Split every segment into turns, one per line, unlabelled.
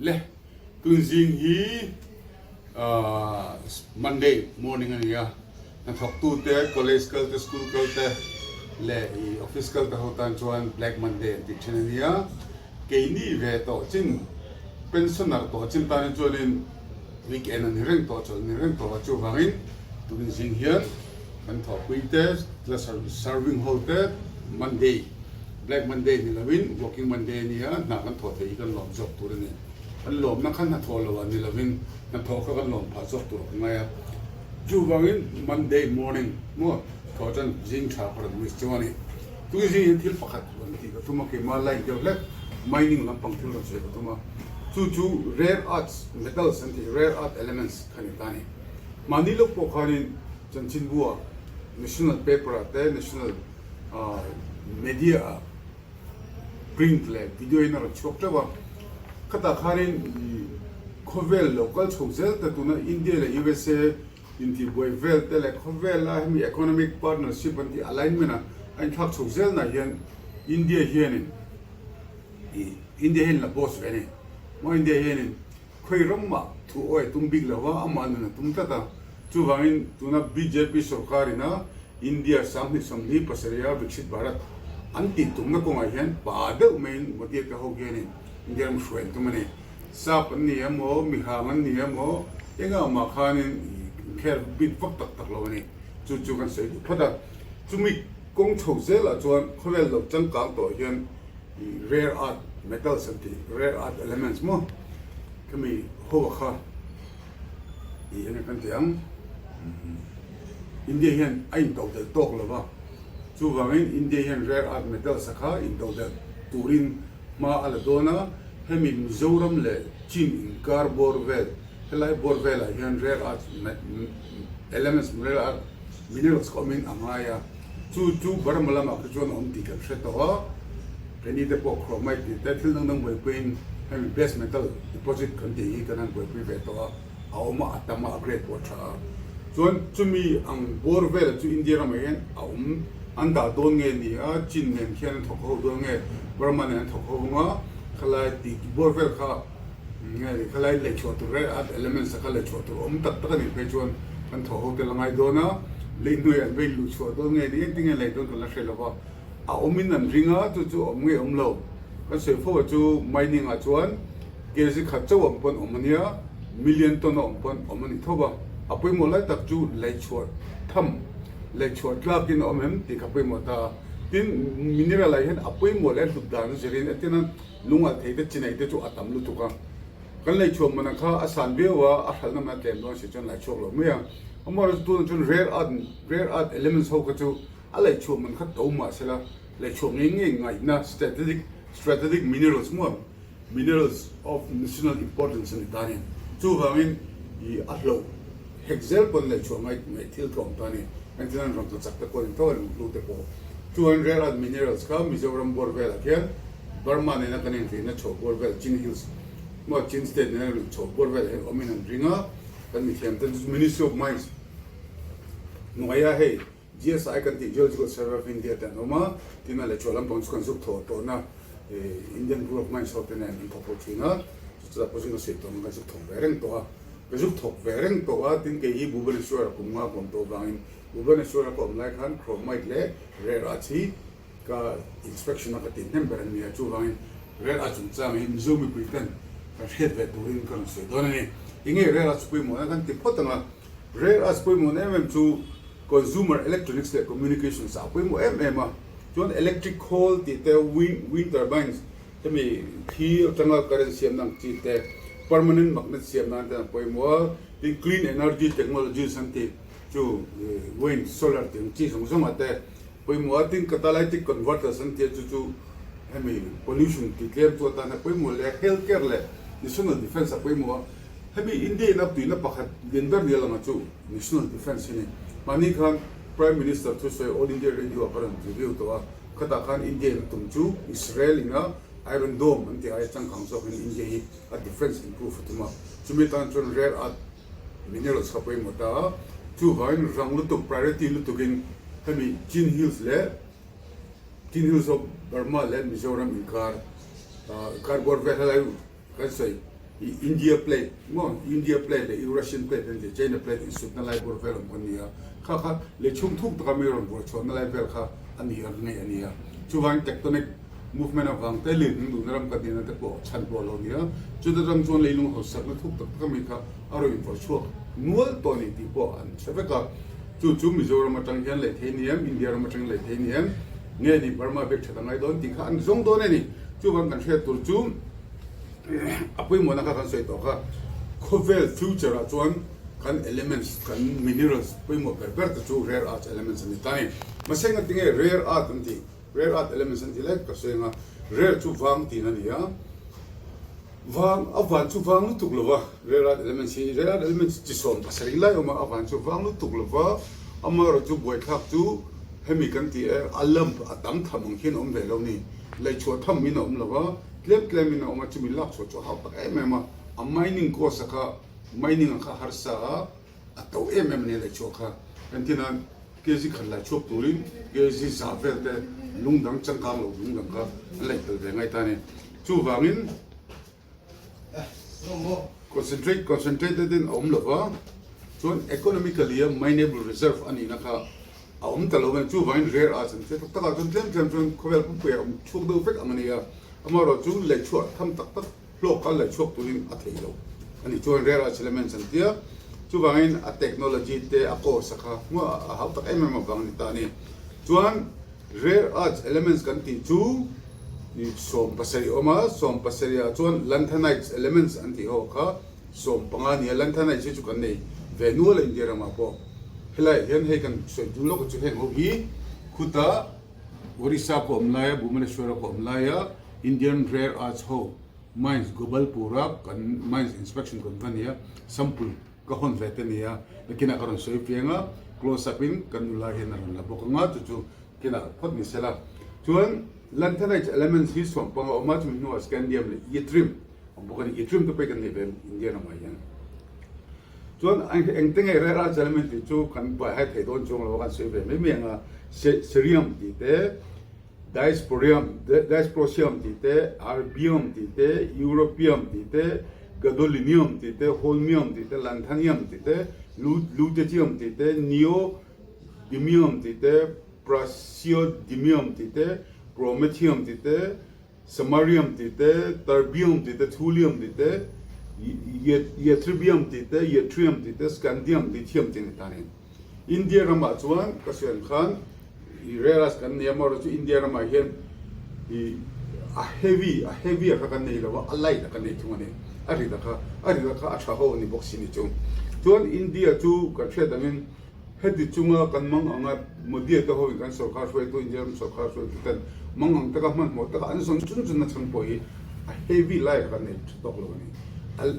Le, tun zing hi Monday morning a ni a, hnathawktute, college kal te, school kal te leh i office kal te ho tan chuan Black Monday an tih thin a ni a. Keini ve tawh chin, pensioner tawh chin tan hi chuanin weekend a ni reng tawh, chawlh a ni reng tawh a, chuvangin tun zing hian kan thawhpui te, la serving ho te Monday, Black Monday ni lovin Working Monday a nia, hna kan thawh theih hi kan lawm zawk tur a ni. Kan lawmna kha hnathawh lo ah ni lovin hnathawh kha kan lawm phah zawk tur a ka ngai a. Chuvangin Monday morning maw thawh chuan zing tha ka rawn wish chu a ni. Tui zing hian thil pakhat rawn tih ka tum a, keimah line deuh hlek mining lampang thil rawn sawi ka tum a. Chu chu rare earths metals an tih rare earth elements kha ni ta a ni. Mahni lawk pawh khanin chanchinbu ah national paper ah te national media ah print leh video in a rawn chhuak teuh a, khatah khanin khawvel lo kal chho zel te tuna India leh USA intihbuai vel te leh khawvel a hemi economic partnership an tih alignment a a inthlak chho zel nah hian India hianin India hian la boss ve a ni maw India hianin Khawi ramah thu awi a tum bik lo a, amah nun a tum tlat a. Chuvangin tuna bjp sorkar ina India 2027 Viksit Bharat an tih tumna kawngah hian pa deuh maiin Modi te ho hianin India ram hruai an tum a ni. Sap an ni emaw, mihang an ni emaw, engah mah khanin kher bik vak tak tak lo a ni. Chu chu kan sawi duh phawt a. Chumi kawng chho zelah chuan khawvel lo changkang tawh hian Rare earth metals an tih, rare earth elements maw khami ho kha i enge kan tih ang India hian a intodelh tawk lo va, chuvangin India hian rare earth metals a kha intodelh turin hma a la dawn a, hemi Mizoram leh Chin inkar bawr vel helai bawr velah hian rare earth elements rare earth minerals kha awmin a ngai a. Chu chu Burma lamah kha chuan a awm tih kan hre tawh a, keini te pawh chromite tih te thil dang dang buaipuiin hemi base metal deposit kan tih hi kan han buaipui ve tawh a, a awm a, a tam a, a grade pawh a tha a. Chuan chumi ang bawr velah chu India ramah hian a awm an dah dawn nge ni a, Chin nen khian an thawk ho dawn nge, Burma nen an thawk ho ang a, khalai tih bawr vel kha Nge ni khalai lei chhuah tur reh a elements a kha lei chhuah tur awm tak tak a nih phei chuan kan thaw ho tel a ngai dawn a, lei hnuai an vei luh chhuah dawn nge ni engtin nge lei dawn kan la hre lo va, a awm in an ring a chu chu awm nge awm lo kan sawi fo a chu mining ah chuan kg khat chauh awm pawn awm a nia million ton a awm pawn awm a ni tho va, a pawimawh lai tak chu lei chhuah tham lei chhuah tlak in a awm em tih kha pawimawh ta a, tin mineral ah hian a pawimawh leh a hlut dan a zirin entirna Lungalh thei te chinei te chu a tam lutuk a, kan lei chhuah mana kha a san viau a, a hralhna mana tlem dawn si chuan lai chhuak lo mai a. Amaherawhchu tunah chuan rare earth, rare earth elements ho kha chu a lei chhuah man kha to mah sela, lei chhuah ngei ngei ngaihna strategic, strategic minerals maw, minerals of national importance a ni ta a ni. Chuvangin ih a hloh hek zel pawn lei chhuah ngai ngaih thil tlawm ta a ni. Engtin an rawn tla chak te pawh a ni tho a, lunghlu te pawh. Chuan rare earth minerals kha Mizoram bawr velah khian Burma nena kan inrihna chhoh bawr vel Chin Hills maw Chin State nena luh chhoh bawr velah hian awmin an ring a, kan mithiam te chu Ministry of Mines hnuaia hei GSI kan tih Geological Survey of India te an awm a, tin a lehchhuah lampang chu kan zuk thawh tawhna Indian Bureau of Mines ho te nen an thawk ho thin a, chu chutah pawh chu ka sawi tawh ang kan zuk thawk ve reng tawh a, ka zuk thawk ve reng tawh a, tin kei hi Bhubaneswar-a kum nga ka awm tawh avangin Bhubaneswar-a ka awm lai khan chromite leh rare earth hi Ka inspection a ka tih hnem ber an ni a, chuvangin rel a chungchang hi Mizo mipui ten kan hriat ve turin ka rawn sawi dawn a ni. Enge rel a pawimawhna kan ti phawt ang a, rel a pawimawhna em em chu consumer electronics leh communications ah a pawimawh em em a, chuan electric khawl tih te, wind wind turbines hemi thli atanga current siamna ang chi te, permanent magnet siam nan ten a pawimawh a, tin clean energy technologies an tih chu wind, solar tih ang chi zawng zawng ah te Pawimawh a tin catalytic converters an tia chu chu hemi pollution ti tlem chu atan a pawimawh leh health care leh national defence a pawimawh a, hemi India in a tuina pakhat lian ber nia langa chu national defence hi ni. Mahni khan Prime Minister thusawi All India Radio ah ka rawn review tawh a, khatah khan India in a tum chu Israel in a Iron Dome an tih aia changkang zawkin India hi a defence improve a tum a, chumi atan chuan rare earth Minerals kha pawimawh ta a, chuvangin rang lutuk, priority lutukin hemi Chin Hills leh Chin Hills of Burma leh Mizoram inkar inkar bawr vel helai kan sawi. I India plate maw India plate leh Eurasian plate an ti China plate insutna lai bur vel awm kan ni a, kha kha lei chhung thuk taka mi rawn vuah chhuahna lai vel kha a ni a ngaih a ni a. Chuvangin tectonic movement avang te lei hnung duhna ram kan nihna te pawh chhan pawh a lo ni a, chuta ram chuan leilung hausakna thuk tak taka mi kha a rawn invuah chhuak nual tawh a ni tih pawh an hre vek a. Chu chu Mizoram atang hian lei thei ni em, India ram atangin lei thei ni em, nge ni Burma bek that a ngai dawn tih kha an zawng dawn a ni. Chuvang kan hriat tur chu. A pawimawhna kha kan sawi tawh kha, khawvel future ah chuan kan elements, kan minerals pawimawh ber ber te chu rare earth elements an ni ta a ni. Mahse engati nge rare earth an tih? Rare earth elements an tih lai ka sawi ang a, rare chu vang tihna a ni a, vang, a van chu vang lutuk lo va, rare earth elements hi, rare earth elements chi 70 lai awm a, a van chu vang lutuk lo va, amaherawh chu buaithlak chu hemi kan tih e, a lump a tam tham ang hian a awm ve lo ni, laihchhuah tham in a awm lo va. Tlem tlem in a awm a, chumi lak chhuah chu a hau tak em em a, a mining cost a kha, mining a kha harsa a, a to em em a ni a laihchhuah kha. Entirnan kg khat laihchhuak turin kg za vel te lung dang changkang lo lung dang kha an laih tel ve ngai ta a ni. Chuvangin concentrate concentrated in a awm lo va, chuan economically a mineable reserve a nihna kha A awm ta lo mai, chuvangin rare earth an hriat tak takah chuan tlem tlem chuan khawvel pumpuiah a awm chhuak deuh vek ang a ni a, amaherawh chu laihchhuah tham tak tak hlawk kha laihchhuak turin a thei lo a ni. Chuan rare earth elements an tia, chuvangin a technology te a cost a kha hmuah a hau tak em em avang a ni ta a ni. Chuan rare earth elements kan tih chu 70 a awm a, 70 ah chuan lanthanides elements an tih ho kha 15 nia Lanthanai hi chu kan nei ve nual a India ramah pawh. Helaiah hian hei kan sawi dun lawk chu heng ho hi khuta Orissa ka awm laia Bhubaneswar-a ka awm laia Indian Rare Earths ho mines Gobalpur-a kan mines inspection kan va nia sample ka hawn ve te nia nakinah ka rawn sawi fiang a close up in kan nula hian a rawn la bawk anga chu chu kinah phawt ni sela. Chuan Lanthanite elements hi 15 a awm a chumi hnuah Scandium leh Yttrium Awm bawk a ni. Yttrium te pawh hi kan nei ve India ramah hian. Chuan engte nge rare earth element tih chu kan buai hai thei dawn chuang lo a, kan sawi ve mai mai ang a. Cerium tih te, Dysprosium, Dysprosium tih te, Erbium tih te, Europium tih te, Gadolinium tih te, Holmium tih te, Lanthanium tih te, Lutetium tih te, Neodymium tih te, Praseodymium tih te, Promethium tih te, Samarium tih te, Terbium tih te, Thulium tih te, Ytterbium tih te, Yttrium tih te, Scandium, Lithium tih a ni ta a ni. India ramah chuan ka sawi ang khan i rare earth kan nei a, amaherawhchu India ramah hian i a heavy, a heavy a kha kan nei lo a, a light a kan nei thung a ni. A rit a kha, a rit a kha a tha ho a ni bawk si ni chu. Chuan India chu kan hriat angin Heti chunga kan mang anga Modi te hoin kan sorkar hruaitu, India ram sorkar hruaitu ten mang ang taka hmanhmawh taka an zawn chun chun na chhan pawh hi a heavy lai kha kan nei tha tawk lo a ni.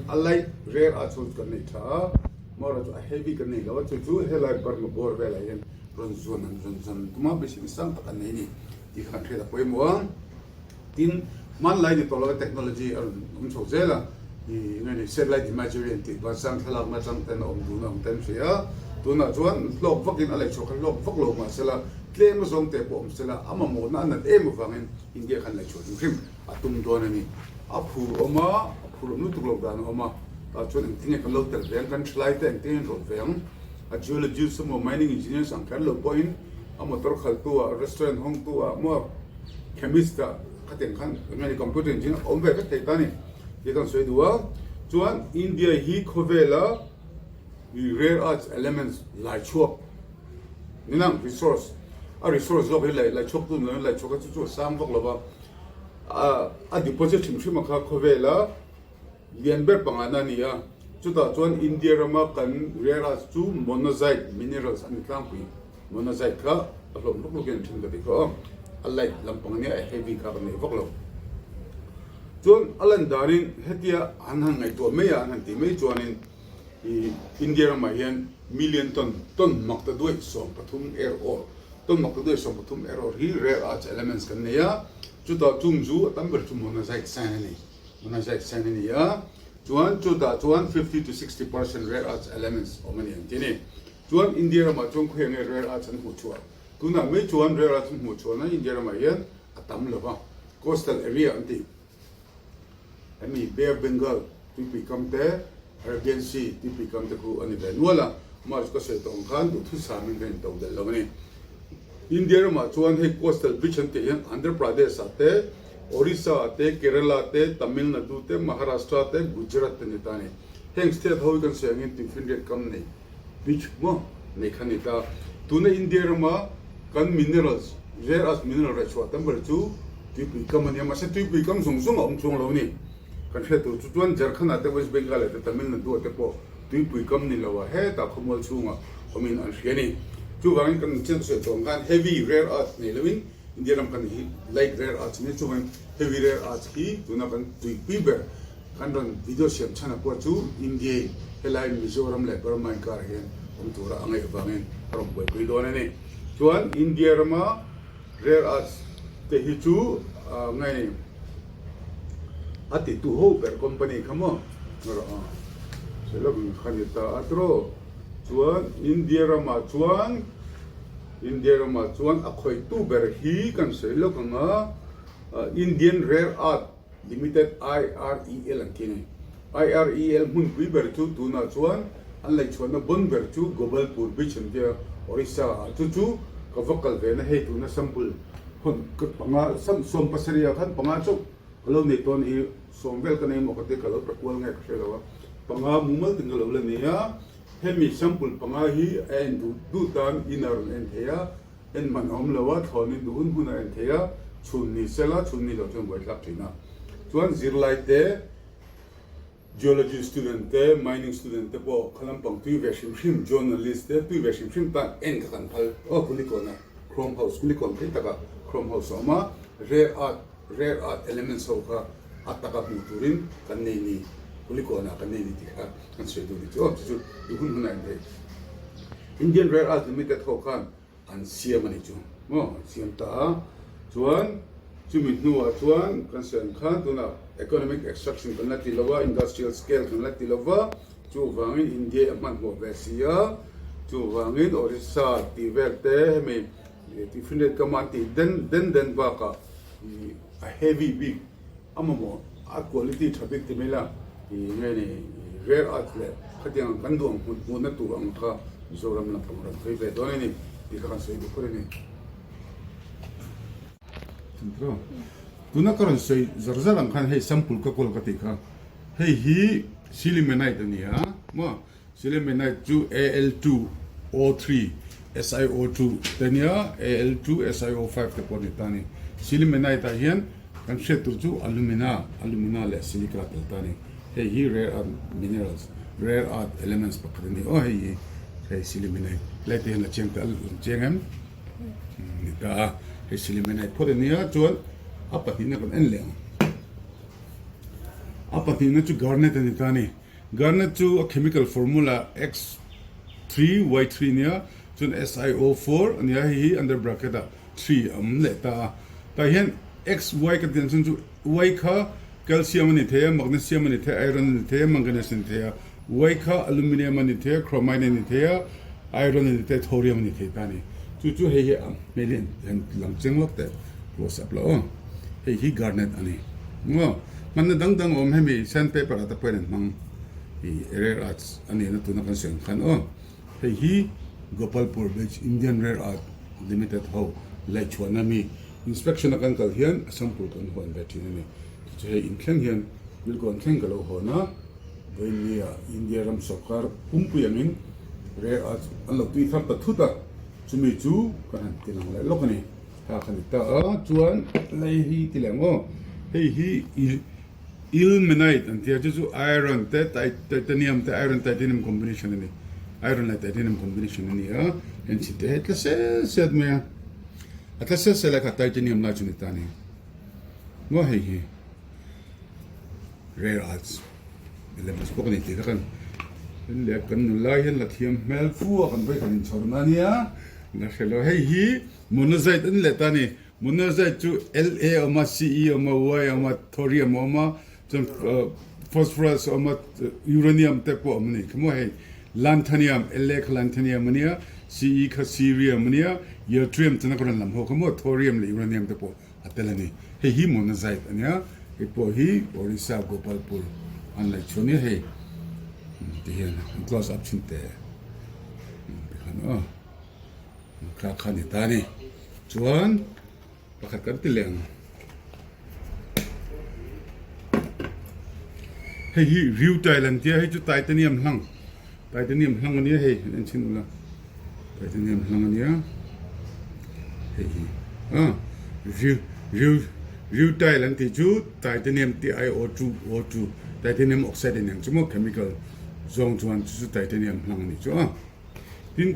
A light rare ah chu kan nei tha a, amaherawhchu a heavy kan nei lo a, chu chu helai Burma bawr velah hian rawn zuan an rawn zawn tum a, beiseina sang tak an nei a ni tih kha kan hriat a pawimawh a. Tin, hmanlai ni tawh lova technology a rawn awm chho zel a, ih nge ni satellite imagery an tih vansang thlalakna atang ten a awm dun ang ten hria a, tunah chuan hlawk vakin a lei chhuak kha hlawk vak lo mahsela tlem a zawng te pawh awm sela a mamawhna a nat em avangin India khan lei chhuah hrim hrim a tum dawn a ni. A phur awm a, a phur awm lutuk lo dan a awm a, tah chuan engtin nge kan lo tel ve ang, kan thalai te engtin nge an rawt ve ang, a geologist emaw mining engineers ang kher lo pawhin a motor khaltu ah, restaurant hawngtu ah maw, Chemist ah khatiang khan eng nge computer engineer a awm ve vek thei ta a ni tih kan sawi duh a. Chuan India hi khawvela rare earth elements lai chhuak ni nang resource a resource zawk hi lai chhuak tu ni lovin lai chhuak a chu chu a sang vak lova a deposit hrim hrim a kha khawvela Lian ber pangana a ni a, chutah chuan India rama kan rare earth chu monazite minerals a ni tlangpui. Monazite kha a hlawm luk luk in an then ka ti kha aw. A light lampang ania a heavy kha kan nei vak lo. Chuan a lan danin hetia an han ngaihtuah mai a, an han tih mai chuanin i India ramah hian million ton, ton mak ta duaih 13 er awr, ton mak ta duaih 13 er awr hi rare earth elements kan nei a, chutah chung chu a tam ber chu monazite sand a ni. Monazite sand a ni a, chuan chutah chuan 50 to 60 percent rare earth elements awm a ni an ti a ni. Chuan India ramah chuan khawiah nge rare earth an hmuh chhuah? Tunah mai chuan rare earth an hmuh chhuahna India ramah hian a tam lo va, coastal area an ti. Hemi Bay of Bengal. Tuipui kam te, Arabian Sea tuipui kam te khu a ni ve nual a, March ka sawi tawh ang khan duhthusamin ka intoh belh lo a ni. India ramah chuan hei coastal beach an tih hian Andhra Pradesh ah te, Orissa ah te, Kerala te, Tamil Nadu te, Maharashtra te, Gujarat te ni ta a ni. Heng state ho hi kan sawi angin tuifinriat kam nei beach maw nei kha ni ta. Tuna India rama kan minerals, rare earth mineral raihchhuah tam ber chu tuipui kam a nia, mahse tuipui kam zawng zawng a awm chuang lo a ni. Kan hriat tur chu chuan Jharkhand ah te West Bengal ah te Tamil Nadu ah te pawh tuipui kam ni lo a hetah khawmual chhungah awmin an hria a ni. Chuvangin kan chiang sawi tawh ang khan heavy rare earth nei loin India ram kan hi light rare earth nia chuvangin heavy rare earth hi tuna kan tuipui ber kan rawn video siam chhan ah pawh chu India in helai Mizoram leh Burma inkar hian awm tura a ngaih avangin a rawn buaipui dawn a ni. Chuan India rama Rare earths te hi chu ngai a ti tu ho ber company kha maw rawh a selak ang kha ni ta a tawh chuan India ramah chuan India ramah chuan a khawih tu ber hi kan sawi lawk ang a Indian Rare Earth Limited, IREL, an ti a ni. IREL hmunpui ber chu tunah chuan an laihchhuahna bon ber chu Gobalpur Beach an tia Orissa ah. Chu chu ka va kal ve na hei tuna sample hawn ka panga sam 70 ah khan panga chauh ka lo nei tawn hi sawm vel ka nei maw ka tia ka lo ta kual nge ka hre lo a panga mumal tin ka lo la nei a hemi sample panga hi a en duh duh tan in a rawn en thei a. En man a awm lo a, thlawnin duh hun hun a en thei a, chhun ni sela, chhun ni lo chuan buaithlak thin a. Chuan zirlai te, Geology student te, Mining student te pawh kha lampang tui ve hrim hrim, Journalist te tui ve hrim hrim tan en kha kan phal. Aw Kulikawn ah Chrome House, Kulikawn phei takah Chrome House a awm a, Rare Earth, Rare Earth Elements ho kha a taka hmuh turin kan nei ni, Kulikawn ah kan nei ni tih kha kan sawi duh ni chu. Aw chu chu duh hun hun a en thei. Indian Rare Earth Limited ho khan an siam a ni chu maw an siam ta a chuan chumi hnuah chuan kan sawi ang khan tunah economic extraction kan la ti lo a industrial scale kan la ti lo va chuvangin India a hmanhmawh ve si a chuvangin Orissa tih vel te hemi Tifinriat kama an tih den den den bakah ih a heavy bik A mamawh a quality tha bik ti mai la i nge ni rare earth leh khatiang ang kan duh ang hmun hmuhna tur ang kha Mizoram lampang rawn hawi ve dawn a ni tih kha kan sawi duh phawt a ni. Tuna ka rawn sawi zar zar ang khan hei sample ka kawl ka tih kha hei hi sillimanite a ni a maw. Sillimanite chu Al2O3, SiO2 te nia, Al2SiO5 te pawh a ni ta a ni. Sillimanite ah hian kan hriat tur chu alumina, alumina leh silica a tel ta a ni. Hei hi rare earth minerals, rare earth elements pakhat a ni aw hei hi, hei sillimanite. Helai te hian la chiang ta la chiang em? Ni ta a, hei sillimanite phawt a nia chuan a pahnihna kan en leh ang. A pahnihna chu garnet a ni ta a ni. Garnet chu a chemical formula X3Y3 nia, chuan SiO4 a nia, hei hi under bracket ah 3 a awm leh ta a. Tah hian XY ka tih ang chuan chu Y kha calcium a ni thei a, magnesium a ni thei a, iron a ni thei a, manganese a ni thei a. Y kha aluminium a ni thei a, chromite a ni thei a, iron a ni thei a, thorium a ni thei ta a ni. Chu chu hei hi a hmel hi han lang chiang lawk teh close up loh aw. Hei hi garnet a ni. Maw? Hmanna dang dang a awm hemi sand paper ah te pawhin an hmang ih rare earths a nihna tuna kan sawi ang khan aw. Hei hi Gopalpur Beach Indian Rare Earth Limited ho laihchhuahna mi inspection a kan kal hian a sample kan hawn ve thin a ni. Chu chu hei inthleng hian Kulikawn thleng ka lo hawn a, vawiinnia India ram sawrkar pumpui angin rare earths an lo tui thar ta thut a, chumi chu kan han ti lang leh lawk a ni. Kha kha ni ta a, chuan lei hi ti leh ang aw, hei hi ilmenite an tia chu chu iron te titanium te iron titanium combination a ni, iron leh titanium combination a ni a, heng chhit te hei tla sel set mai a, a tla sel sel lai kha titanium lai chu ni ta a ni maw hei hi rare earths elements bawk a ni tih kha kan leh kan nula hian la thiam hmel fu a kan vawikhat inchhawrna a nia la hre lo hei hi. Monazite an let a ni. Monazite chu La a awm a, Ce a awm a, Y a awm a, thorium a awm a, chuan phosphorus a awm a, uranium te pawh a awm a ni. Khaw hei lanthanium, La kha lanthanium a nia, Ce kha cerium a nia, yttrium chana ka rawn lam ho kha maw thorium leh uranium te pawh a tel a ni. Hei hi monazite a nia, hei pawh hi Orissa Gopalpur. an laih chhuah nia hei ti hian an close up thin teh tikhan aw kha kha ni ta a ni chuan pakhat kan ti leh ang hei hi rutile an tia hei chu titanium hlang titanium hlang a nia hei an en chhin ula titanium hlang a nia hei hi a ru ru rutile an tih chu titanium T I O 2 O 2 titanium oxide a ni ang chu maw chemical zawng chuan chu chu titanium hlang a nih chu a. Tin,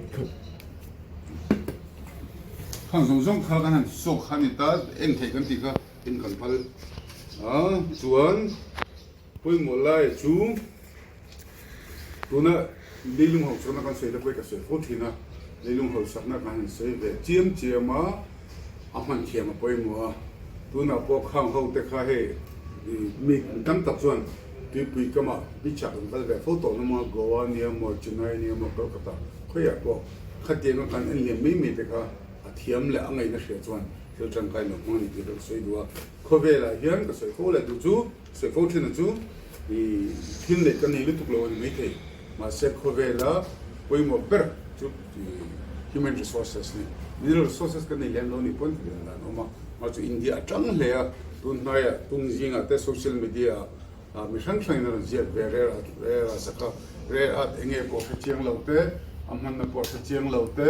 khang zawng zawng kha kan han sawk kha a ni ta, en theih kan tih kha en kan phal a, chuan pawimawh lai chu tuna leilung hausakna kan sawi te pawh hi ka sawi fo thin a, leilung hausakna kan han sawi ve chiam chiam a. A hman thiam a pawimawh a, tunah pawh khang ho te kha hei mi tam tak chuan tuipui kamah beach ah kan kal ve fo tawh hlawm a, Goa nia maw, Chennai nia maw, Kolkata khawiah pawh khatianga kan en liam mai mai te kha a thiam leh a ngaihna hria chuan thil tangkai lo hmang a ni tih ka sawi duh a. Khawvelah hian ka sawi fo leh duh chu, sawi fo thin a chu ih thil neih ka nei lutuk lo a ni maithei. Mahse khawvela pawimawh ber chu human resources ni. Mineral resources kan nei lem lo ni pawn tih dan awm a, mah chu India a tang hle a, tun hnaiah tung zingah te social media ah mi hrang hrangin a rawn ziak ve rare at rare a saka rare at eng nge pawh hre chiang lo te, a hmanna pawh hre chiang lo te,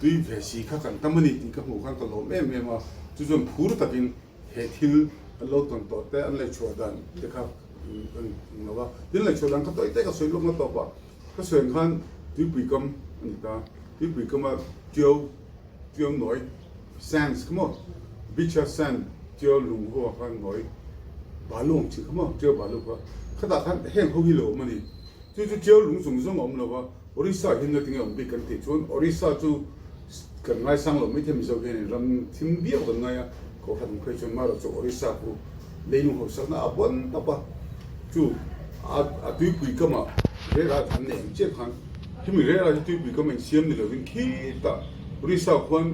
tui ve si kha kan tam a ni tih ka hmuh khan ka lawm em em a, chu chuan phur takin he thil an lo tawn tawh te an lei chhuah dan te kha kan hmu lo a, tin lei chhuah dan kha tawi te ka sawi lawk na tawp a, ka sawi ang khan tuipui kam a ni ta, tuipui kama tiau tiau nawi sands kha maw beach a sand tiau lung ho ah khan nawi balu ang chi kha maw tiau balu kha khatah khan heng ho hi lo awm a ni, chu chu tiau lung zawng zawng a awm lo va. Orissa hi nge tinge awm bik kan tih chuan Orissa chu kan ngaisang lo maithei Mizo hianin ram thim viau kan ngai a, Kohhran ang phei chuan Mara chu Orissa khu leilung hausakna a bawn tawp a, chu a tuipui kamah rel at an nei ang chiah khan hemi rel at hi tuipui kam a insiam ni lovin khitah Orissa khuan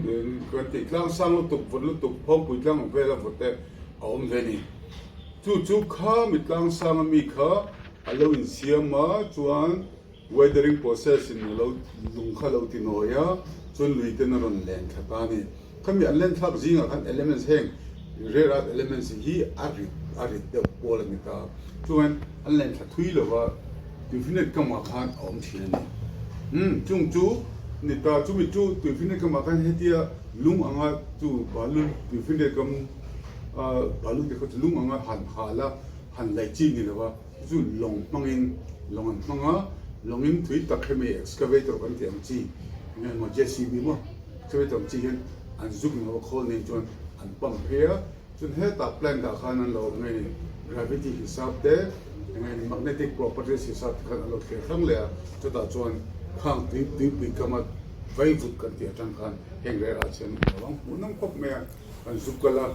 kan tih tlang sang lutuk vawt lutuk Phawngpui tlang ang vela vawt te a awm ve a ni. Chu chu kha mi tlang sanga mi kha a lo insiam a chuan Weathering process in a lo lung kha lo ti nawi a, chuan lui ten a rawn len thla ta a ni. Khami an len thlak zingah khan elements heng rare earth elements hi a rit a rit deuh pawl a ni ta. Chuan an len thla thui lo va, tuifinriat kamah khan a awm thin a ni. Umm chung chu ni ta, chumi chu tuifinriat kamah khan hetia lung anga chu balu tuifinriat kam balu te kha chu lung anga han hal a, han laih chi ni lo va. Chu lawng hmangin lawng an hmang a, lawngin tui tak hemi excavator kan tih ang chi eng emaw JCB maw excavator ang chi hian an zuk lo a khawl nei chuan an pump phei a, chuan hetah plant ah khan an lo awm nge ni gravity hisap te eng nge ni magnetic properties hisap te khan an lo thlir hrang leh a, chutah chuan khang tui tuipui kama vaivut kan tih atang khan heng rel ah chuan an lo ang hmuh nawm khawp mai a. Kan zuk kal a,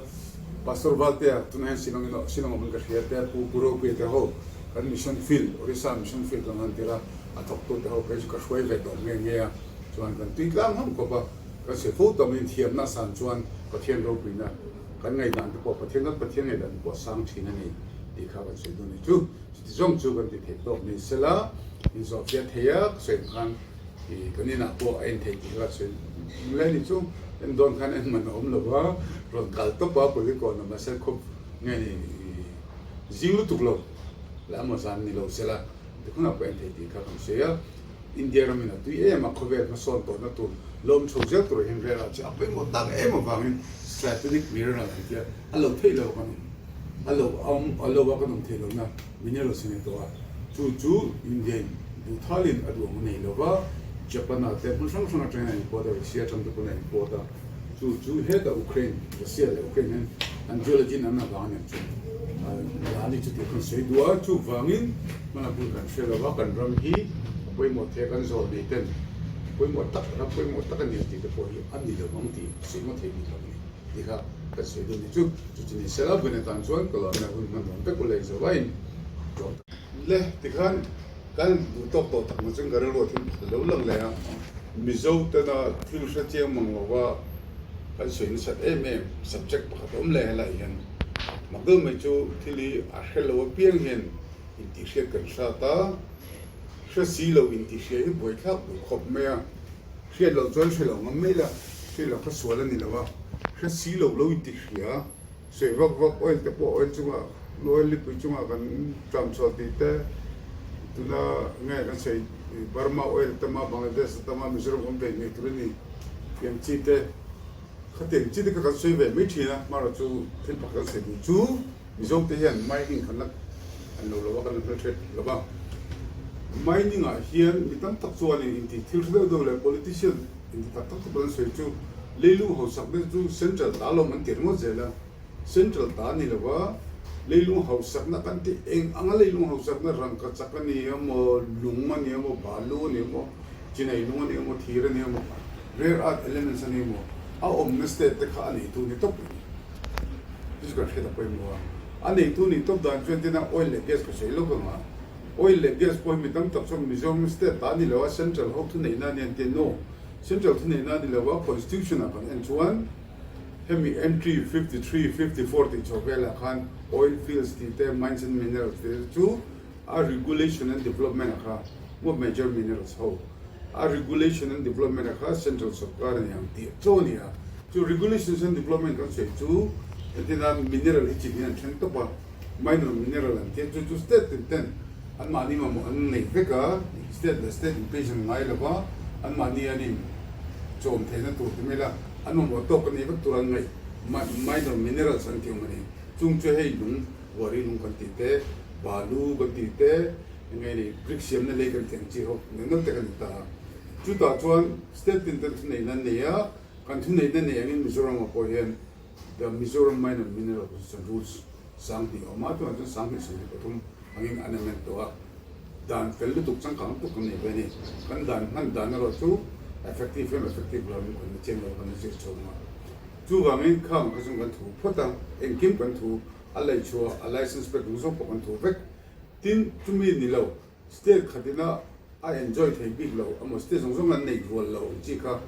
Pastor Valtea tunah hian Shillong in Shillong awmin ka hria te, Pu Pu Ropuia te ho kan mission field, Orissa mission field kan han tir a, a thawktu te ho phei chu ka hruai ve tawh nghe nghe a, chuan kan tui tlang hlawm khawp a, kan sawi fo tawh mai thiamna a san chuan Pathian ropuina kan ngaihdan te pawh Pathian kan Pathian ngaihdan te pawh a sang thin a ni tih kha kan sawi dawn a ni chu. Chuti zawng chu kan ti thei tawk ni sela, inzawhfiah thei a ka sawi ang khan Ih kan inah pawh a en thei tih kha sawi le ni chu en dawn khan en man a awm lo va, rawn kal tawp a Kulikawn a mahse khawp nge ni zing lutuk lo leh amaw zan ni lo sela tikhunah pawh en thei tih kha kan sawi a, India ramin a tui em a khawvel hmasawn tawhna tur lawm chho zel turah hian rel ah chu a pawimawh tak em avangin strategic mineral an tia a lo theih lo kan awm a lo awm a lo a kan awm theih lohna Minerals a ni tawh a, chu chu India-in duhthalin a duh ang a nei lo va, Japan-ah te hmun hrang hrang atangin a import a, Russia atang te pawn a import a, chu chu hetah Ukraine, Russia leh Ukraine hian an geology-in an avang a ni ang chu, la ni chu tih khan sawi duh a, chuvangin hmana hun kan hre lo va, kan ram hi a pawimawh thei a, kan zawl nei ten pawimawh tak, ram pawimawh tak a ni ang tih te pawh hi a ni lo ang tih sawi ngawt thei bik lo a ni. Ti kha kan sawi dawn ni chu, chu chu ni sela vun atan chuan ka lawmna hun hman nuam vek ule zo a in tlawm tak. Le tikhan kan duh tawk tawh tak na chuan ka rilru a thil pakhat a lo lang leh a, Mizo tena thil hre chiang mang lova kan sawi nasat em em subject pakhat a awm leh helai hian mak deuh mai chu thil hi a hre lo apiang hian. Intihhriat kan hrat a, hre si lo intihhria hi buaithlak duh khawp mai a, hriat loh chuan hre lo ngam mai la, hriat loh kha sual a ni lo a, hre si lo lo intihhria, sawi vak vak oil te pawh oil chungah oil lipui chungah kan tlam chhuah tih te, tuna nge kan sawi Burma oil tama Bangladesh tama Mizoram awm ve ngei tur a ni tiang chi te khatiang chi te kha kan sawi ve mai thin a, hmarawh chu thil pakhat kan sawi duh chu. Mizo te hian mining khan la an lo lo a, kan la hmelhriat lo va. Mining ah hian mi tam tak chuanin inti thil hre deuh deuh leh politician inti tak tak te pawh an sawi chu leilung hausak te chu central ta lawm an ti ringawt zel a. Central ta ni lo va, leilung hausakna kan tih eng anga leilung hausakna rangkachak a ni emaw, lung a ni emaw, balu a ni emaw, chinai lung a ni emaw, thir a ni emaw, rare earth elements a ni emaw, a awmna state te kha a neitu ni tawp mai. Chu chu kan hriat a pawimawh a. A neitu nih tawp dan chuan tina oil leh gas ka sawi lawk ang a. Oil leh gas pawh hi mi tam tak chuan Mizoram state ta a ni lo a, central ho thuneihna a ni an ti a. No, central thuneihna a ni lo a, constitution ah kan en chuan hemi entry 53, 54 tih chho velah khan oil fields tih te, mines and minerals tih te chu a regulation and development a kha maw major minerals ho a regulation and development a kha central sorkar a ni ang tih chaw a ni a, chu regulations and development kan sawi chu entirna mineral hi chin hi an then tawp a, minor mineral an tia chu chu state tin ten anmahni mamawh an nei vek a, state leh state inpation ngai lo va anmahni an in chawm theihna tur ti mai la an mamawh tawk a ni vek tur an ngaih minor minerals an ti awm a ni, chung chu hei lung. Buari lung kan tih te, balu kan tih te, eng nge ni, brick siamna lei kan tih ang chi ho neuh neuh te kan ni ta a. Chutah chuan state tin ten thuneihna an nei a, kan thuneihna nei angin Mizoram-ah pawh hian The Mizoram Mine and Mineral Acquisition Rules 2000 a awm a, tunah chuan 2023 angin an amend tawh a. Dan fel lutuk changkang lutuk kan nei ve a ni. Kan dan hman dan erawh chu effective em effective lo em kan la chiang lo a, kan la zir chho ang a. Chuvangin khang kha chuan kan thu phawt a, engkim kan thu a lei chhuah a license pek duh zawk pawh kan thu vek. Tin, chumi ni lo, state khatina a enjoy thei bik lo emaw state zawng zawng an neih rual lo ang chi kha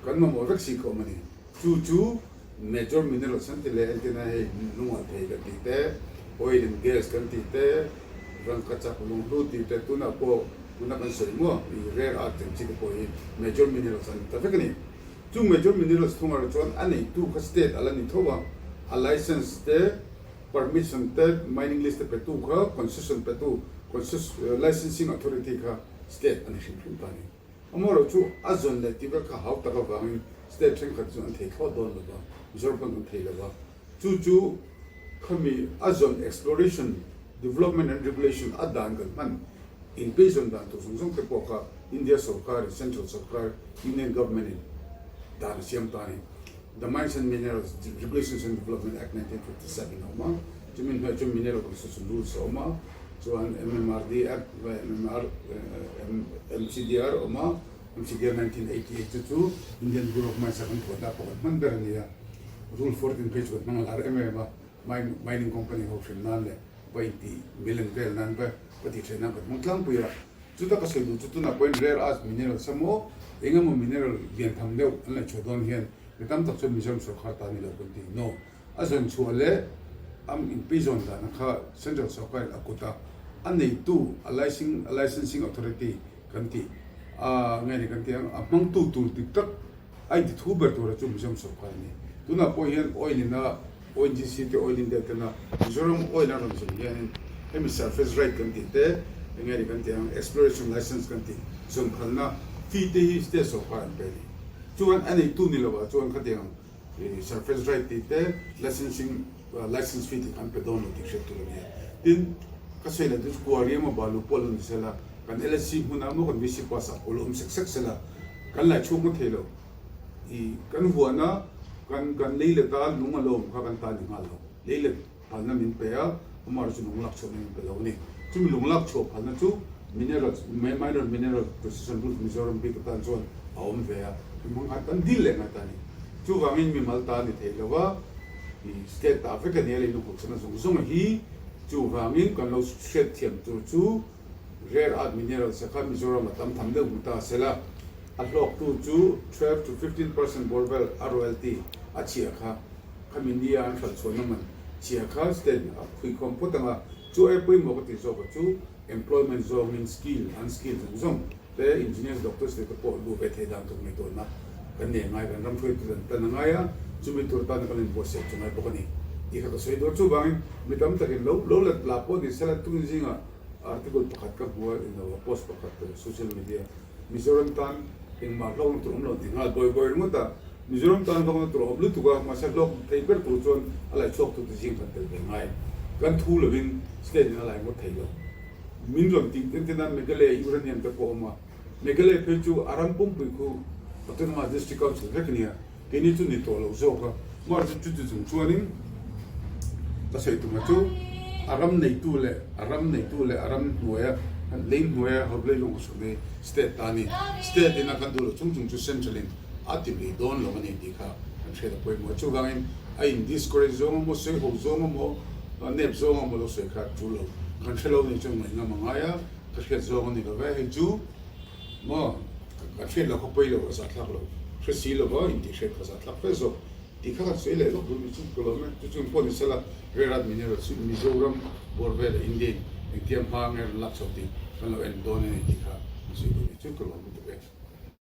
kan mamawh vek si khawm a ni. Chu chu major minerals an ti leh entirna hei lungah thei kan tih te, oil and gas kan tih te, rangkachak lunghlu tih te tunah pawh tuna kan sawi maw i rare earth ang chi te pawh hi major minerals an ni ta vek a ni. Chung major minerals thungah erawh chuan a neitu kha state a la ni tho a, a license te, permission te, mining lease te petu kha, concession petu, licensing authority kha state a ni hrim hrim ta a ni. Amaherawh chu a zawn leh tih vel kha hau tak avangin state thenkhat chu an thei thlawt dawn lo va, Mizoram pawn kan thei lo va. Chu chu khami a zawn exploration, development and regulation a dan kan hman inpeizawn dan tur zawng zawng te pawh kha India sorkar in Central sorkar, Union Government in dan a siam ta a ni. The Mines and Minerals Regulations and Development Act 1957 a awm a, chumi hnuaiah chuan Mineral Concession Rules a awm a, chuan MMRD Act, MMR, MCDR a awm a, MCDR 1988 chu chu Indian Bureau of Mines a kan phuahna pakhat hman ber a ni a. Rule 14 phei chu kan hmang a lar em em a, mining company ho hrim nan leh va intih milen vel nan va va tih theih nan kan hmang tlangpui a. Chuta ka sawi duh chu tunah pawhin rare earth minerals emaw eng emaw mineral lian tham deuh an la chhuah dawn hian mi tam tak chuan Mizoram sorkar ta ni lo kan ti. No. A zawn chhuah leh a inpeizawn dana kha central sorkarin a kut a, a neitu a licensing authority kan tih a nge ni kan tih ang a hmangtu tur dik tak A inti thu ber tura chu Mizoram sorkar a ni. Tunah pawh hian oil in a ONGC te Oil India tena Mizoram oil an rawn zawm hianin hemi surface right kan tih te eng nge ni kan tih ang exploration license kan tih zawn phalna fee te hi state sorkar an pe a ni. Chuan a neitu ni lovah chuan khatiang surface right tih te licensing license fee tih kha an pe dawn lo tih hriat tur a ni a. Tin, ka sawi leh chu Kuari emaw Balu pawh lo ni sela kan LSC hmunah emaw kan VC pass ah pawh lo awm sek sek sela Kan lai chhuak ngawt thei lo. I kan huana kan kan lei let a lung a lo awm kha kan ta ni nghal lo. Lei let phalna min pe a, amaherawh chu lung lak chhuahna min pe lo a ni. Chumi lung lak chhuah phalna chu minerals, minor mineral concession rules Mizoram bik atan chuan a awm ve a, hmang khan kan dil leh ngai ta a ni. Chuvangin mimal ta a ni thei lo va, i state ta vek a ni a, lei lung hawlhchhana zawng zawng hi chuvangin kan lo hriatthiam tur chu, Rare earth minerals a kha Mizoram a tam tham deuh hmu ta sela, a hlawktu chu 12 to 15% bawr vel a royalty a chhia kha khami nia an hralh chhuahna man chhia kha state a phuikhawm phawt ang a. Chu ai pawimawh ka tih zawkah chu employment zawngin skill, unskill zawng zawng te engineers, doctors te te pawh luh ve thei dan tur ngaihtuahna kan nei angai, kan ram hruaitu dan tan a ngai a, chumi tur atana kan inbuatsaih chu ngai bawk a ni tih kha ka sawi dawn. Chuvangin mi tam takin lo lo let la pawh ni sela tun zingah article pakhat ka hmu a, ino post pakhat social media Mizoram tan engmah hlawkna tur awm lo ti nghal bawi bawi ringawt a, Mizoram tan hlawkna tur a awm lutuk a, mahse hlawk thei ber tur chuan a laih chhuak tu te zing kan tel ve ngai. Kan thu lovin state in a lai ngawt thei lo. Min rawn tih ten ten a Meghalaya uranium te pawh a awm a, Meghalaya phei chu a ram pumpui khu Autonomous District Council vek a nia. Keini chu ni tawh lo zawk a, mahse chuti chung chuanin ka sawi tumah chu a ram neitu leh a ram neitu leh a ram hnuaia lei hnuaia hawrlei lawng ka sawi mai state ta a ni. State in a kan duh loh chung chung chu central in a ti lui dawn lo a ni tih kha kan hriat a pawimawh a. Chuvangin a in discourage zawng emaw sawi ho zawng emaw nep zawng emaw lo sawi kha tul lo. Kan hre lo nih chuan ngaihngam a ngai a, ka hriat zawng a ni lo ve hei chu. Maw? Ka hriat lo kha pawi lo ka zahthlak lo. Hre si lo va intih hriat ka zahthlak fe zawk. Tih kha kan sawi leh lawk duh ni chu ka lawm e. Chu chung pawh ni sela Rare Earth Minerals chu Mizoram bawr vela India in engtia hma nge rawn lak chho tih kan lo en dawn a ni tih kha kan sawi duh ni chu ka lawm lutuk e.